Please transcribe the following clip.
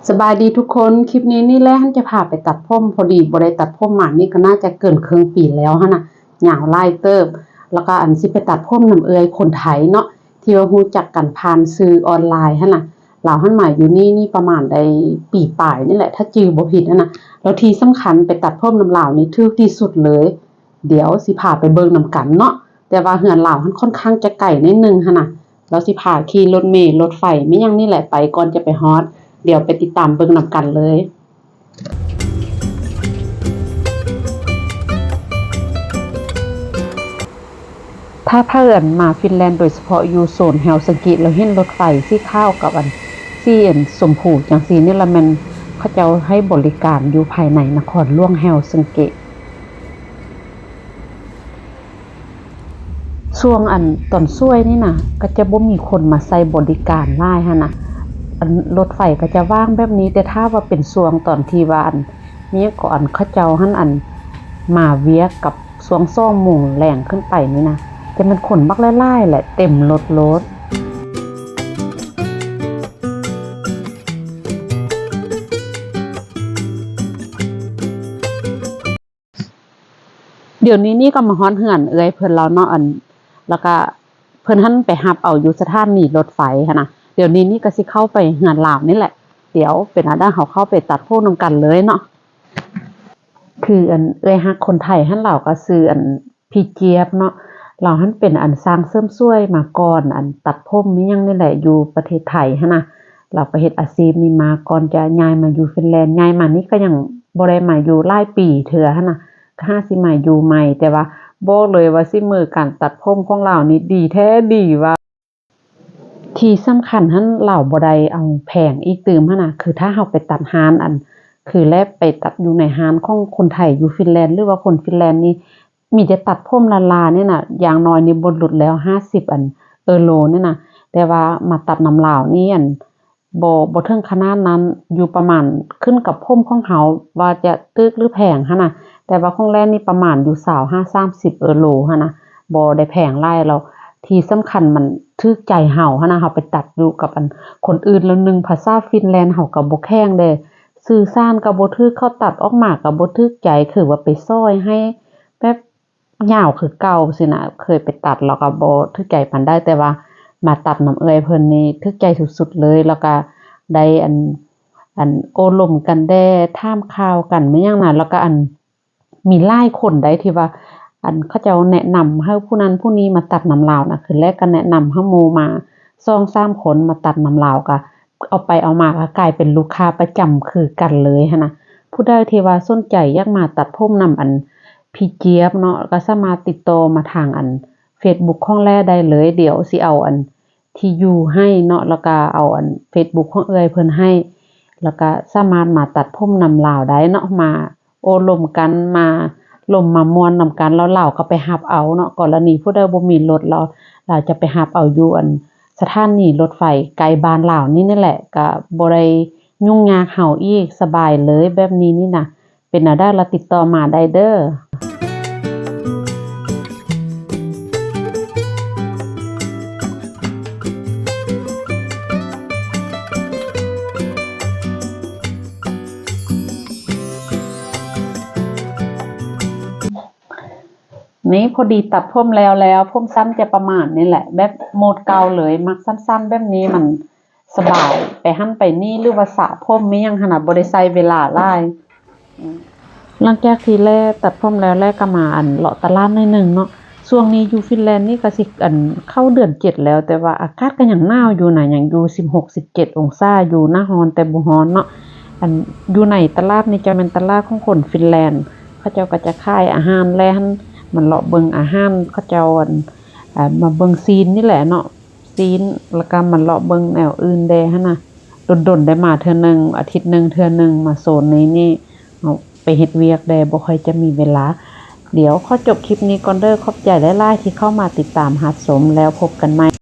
ສະບາຍດີທຸກຄົນ, ຄລິບນີ້ນີ້ແຫຼະ ຫັ້ນຈະພາໄປຕັດຜົມ. ພໍດີບໍ່ໄດ້ຕັດຜົມມານີ້ກໍໜ້າຈະເກີນເຄິ່ງປີແລ້ວຫັ້ນນະ, ຍາວຫຼາຍເຕີບ. ແລ້ວກໍອັນຊິໄປຕັດຜົມນຳເອື້ອຍຄົນໄທເນາະ ທີ່ວ່າຮູ້ຈັກກັນຜ່ານສື່ອອນລາຍຫັ້ນນະ. ລາວຫັ້ນມາຢູ່ນີ້ນີ້ປະມານໄດ້ປີປາຍນີ້ແຫຼະ ຖ້າຈື່ບໍ່ຜິດຫັ້ນນະ. ແລ້ວທີ່ສຳຄັນໄປຕັດຜົມນຳລາວນີ້ຖືກທີ່ສຸດເລີຍ. ດຽວຊິພາໄປເບິ່ງນຳກັນເນາະ, ແຕ່ວ່າເຮືອນລາວຫັ້ນຂ້ອນຂ້າງຈະໄກໜ້ອຍໜຶ່ງຫັ້ນນະ. ລາວຊິພາຂີ່ລົດເມ ລົດໄຟ ແມ່ນຫຍັງນີ້ແຫຼະໄປ ກ່ອນຈະໄປຮອດ. ດຽວໄປຕິດຕາມເບິ່ງນຳກັນເລີຍ. ຖ້າໃຜອັນມາຟິນແລນ ໂດຍສະເພາະຢູ່ໂຊນເຮວຊິງກິ ແລ້ວເຫັນລົດໄຟສີຂາວກັບອັນສີອັນຊົມພູຈັ່ງຊີ້ນີ້ລະ ແມ່ນເຂົາເຈົ້າໃຫ້ບໍລິການຢູ່ພາຍໃນນະຄອນຫຼວງເຮວຊິງກິ. ຊ່ວງອັນຕອນສວຍນີ້ນະ ກໍຈະບໍ່ມີຄົນມາໃຊ້ບໍລິການຫຼາຍຫັ້ນນະ. ອັນລົດໄຟກໍຈະວ່າງແບບນີ້, ແຕ່ຖ້າວ່າເປັນຊ່ວງຕອນທີ່ວ່າອັນ ມີຫຍັງກໍອັນເຂົາເຈົ້າຫັ້ນອັນມາວຽກກັບຊ່ວງສອງໂມງແລງຂຶ້ນໄປນີ້ນະ ຈະແມ່ນຄົນບັກຫຼາຍໆ ແຫຼະ ເຕັມລົດໂລດ. ດຽວນີ້ນີ້ກໍມາຮອດເຮືອນເອື້ອຍເພິ່ນແລ້ວເນາະ ອັນ ແລ້ວກໍເພິ່ນຫັ້ນໄປຮັບເອົາຢູ່ສະຖານີລົດໄຟຫັ້ນນະ. ດຽວນີ້ນີ້ກໍຊິເຂົ້າໄປເຮືອນລາວນີ້ແຫຼະ. ດຽວເປັນອັນໃດເຮົາເຂົ້າໄປຕັດຜົມນຳກັນເລີຍເນາະ. ຄືອັນເອື້ອຍຮັກຄົນໄທຫັ້ນ ລາວກໍຊື່ອັນ ພີ່ຈຽບເນາະ, ລາວຫັ້ນເປັນອັນຊ່າງເສີມສວຍມາກ່ອນ ອັນຕັດຜົມອີ່ຫຍັງນີ້ແຫຼະ ຢູ່ປະເທດໄທຫັ້ນນະ. ລາວກໍເຮັດອາຊີບນີ້ມາກ່ອນຈະຍ້າຍມາຢູ່ຟິນແລນ. ຍ້າຍມານີ້ກໍຍັງບໍ່ໄດ້ມາຢູ່ຫຼາຍປີເທື່ອຫັ້ນນະ, ກໍຫາຊິມາຢູ່ໃໝ່. ແຕ່ວ່າບອກເລີຍວ່າສີມືການຕັດຜົມຂອງລາວນີ້ດີແທ້ດີວ່າ. ທີ່ສຳຄັນຫັ້ນ ລາວບໍ່ໄດ້ເອົາແພງອີກຕື່ມຫັ້ນນະ, ຄືຖ້າເຮົາໄປຕັດຮ້ານອັນ ຄືແລະໄປຕັດຢູ່ໃນຮ້ານຂອງຄົນໄທຢູ່ຟິນແລນ ຫຼືວ່າຄົນຟິນແລນນີ້ ມີແຕ່ຕັດຜົມລ້າໆນີ້ນະ, ຢ່າງໜ້ອຍນີ້ບໍ່ຫຼຸດແລ້ວຫ້າສິບອັນເອີໂລນີ້ນະ. ແຕ່ວ່າມາຕັດນຳລາວນີ້ ອັນ ບໍ່ ບໍ່ເຖິງຂະໜາດນັ້ນ, ຢູ່ປະມານ ຂຶ້ນກັບຜົມຂອງເຮົາວ່າຈະຖືກຫຼືແພງຫັ້ນນະ. ແຕ່ວ່າຂອງແລນນີ້ປະມານຢູ່ຊາວຫ້າ ສາມສິບເອີໂລຫັ້ນນະ, ບໍ່ໄດ້ແພງຫຼາຍ. ແລ້ວທີ່ສຳຄັນມັນຖືກໃຈເຮົາຫັ້ນນະ, ເຮົາໄປຕັດຢູ່ກັບອັນຄົນອື່ນ ແລ້ວໜຶ່ງພາສາຟິນແລນເຮົາກໍບໍ່ແຂງເດ້, ສື່ສານກໍບໍ່ຖືກ, ເຂົາຕັດອອກມາກໍບໍ່ຖືກໃຈ, ຄືວ່າໄປຊອຍໃຫ້ແບບ ຍາວຄືເກົ່າຊີ້ນະ, ເຄີຍໄປຕັດແລ້ວກໍບໍ່ຖືກໃຈປານໃດ, ແຕ່ວ່າມາຕັດນຳເອື້ອຍເພິ່ນນີ້ຖືກໃຈສຸດໆເລີຍ. ແລ້ວກໍໄດ້ອັນ ອັນໂອ້ລົມກັນແດ່ ຖາມຂ່າວກັນແມ່ນຫຍັງນະ, ແລ້ວກໍອັນມີຫຼາຍຄົນໃດທີ່ວ່າ ອັນເຂົາເຈົ້າແນະນຳໃຫ້ຜູ້ນັ້ນຜູ້ນີ້ມາຕັດນຳລາວນະ, ຄືແລກກໍແນະນຳໃຫ້ໝູ່ມາສອງສາມຄົນມາຕັດນຳລາວ, ກໍ ເອົາໄປເອົາມາກໍກາຍເປັນລູກຄ້າປະຈຳຄືກັນເລີຍຫັ້ນນະ. ຜູ້ໃດທີ່ວ່າສົນໃຈຢາກມາຕັດຜົມນຳອັນພີ່ຈຽບເນາະ, ກໍສາມາດຕິດຕໍ່ມາທາງອັນເຟສບຸກຂອງແລໄດ້ເລີຍ. ດຽວຊິເອົາອັນທີ່ຢູ່ໃຫ້ເນາະ, ແລ້ວກໍເອົາອັນເຟສບຸກຂອງເອື້ອຍເພິ່ນໃຫ້, ແລ້ວກໍສາມາດມາຕັດຜົມນຳລາວໄດ້ເນາະ, ມາ ໂອ້ລົມກັນ ມາລົມມາມ່ວນນຳກັນ, ແລ້ວລາວກໍໄປຮັບເອົາເນາະ. ກໍລະນີຜູ້ໃດບໍ່ມີລົດ ແລ້ວລາວຈະໄປຮັບເອົາຢູ່ອັນສະຖານີລົດໄຟໃກ້ບ້ານລາວນີ້ນີ້ແຫຼະ, ກໍບໍ່ໄດ້ຫຍຸ້ງຍາກເຮົາອີກ, ສະບາຍເລີຍແບບນີ້ນີ້ນະ. ເປັນແນວໃດລະຕິດຕໍ່ມາໄດ້ເດີ້. ນີ້ພໍດີຕັດຜົມແລ້ວແລ້ວ, ຜົມສັ້ນຈະປະມານນີ້ແຫຼະ, ແບບໂໝດເກົ່າເລີຍ, ມັກສັ້ນໆແບບນີ້ ມັນສະບາຍ, ໄປຫັ້ນໄປນີ້ ຫຼືວ່າສະຜົມອີ່ຫຍັງຫັ້ນນະ, ບໍ່ໄດ້ໃຊ້ເວລາຫຼາຍ. ຫຼັງຈາກທີ່ແລຕັດຜົມແລ້ວ ແລກໍມາອັນເລາະຕະຫຼາດໜ້ອຍໜຶ່ງເນາະ. ຊ່ວງນີ້ຢູ່ຟິນແລນນີ້ກໍຊິອັນເຂົ້າເດືອນເຈັດແລ້ວ, ແຕ່ວ່າອາກາດກໍຍັງໜາວຢູ່ນະ, ຍັງຢູ່ສິບຫົກ ສິບເຈັດອົງສາ, ຢູ່ໜ້າຮ້ອນແຕ່ບໍ່ຮ້ອນເນາະ. ອັນຢູ່ໃນຕະຫຼາດນີ້ຈະແມ່ນຕະຫຼາດຂອງຄົນຟິນແລນ, ເຂົາເຈົ້າກໍຈະຂາຍອາຫານແລຫັ້ນ, ມາເລາະເບິ່ງອາຫານເຂົາເຈົ້າ ອັນ ເອີ ມາເບິ່ງຊີ້ນນີ້ແຫຼະເນາະ, ຊີ້ນ, ແລ້ວກໍມາເລາະເບິ່ງແນວອື່ນແດ່ຫັ້ນນະ. ດົນໆໄດ້ມາເທື່ອໜຶ່ງ, ອາທິດໜຶ່ງເທື່ອໜຶ່ງ, ມາໂຊນນີ້ນີ້ ເຮົາໄປເຮັດວຽກແດ່, ບໍ່ຄ່ອຍຈະມີເວລາ. ດຽວຂໍຈົບຄລິບນີ້ກ່ອນເດີ້. ຂອບໃຈຫຼາຍໆທີ່ເຂົ້າມາຕິດຕາມຮັບຊົມ, ແລ້ວພົບກັນໃໝ່.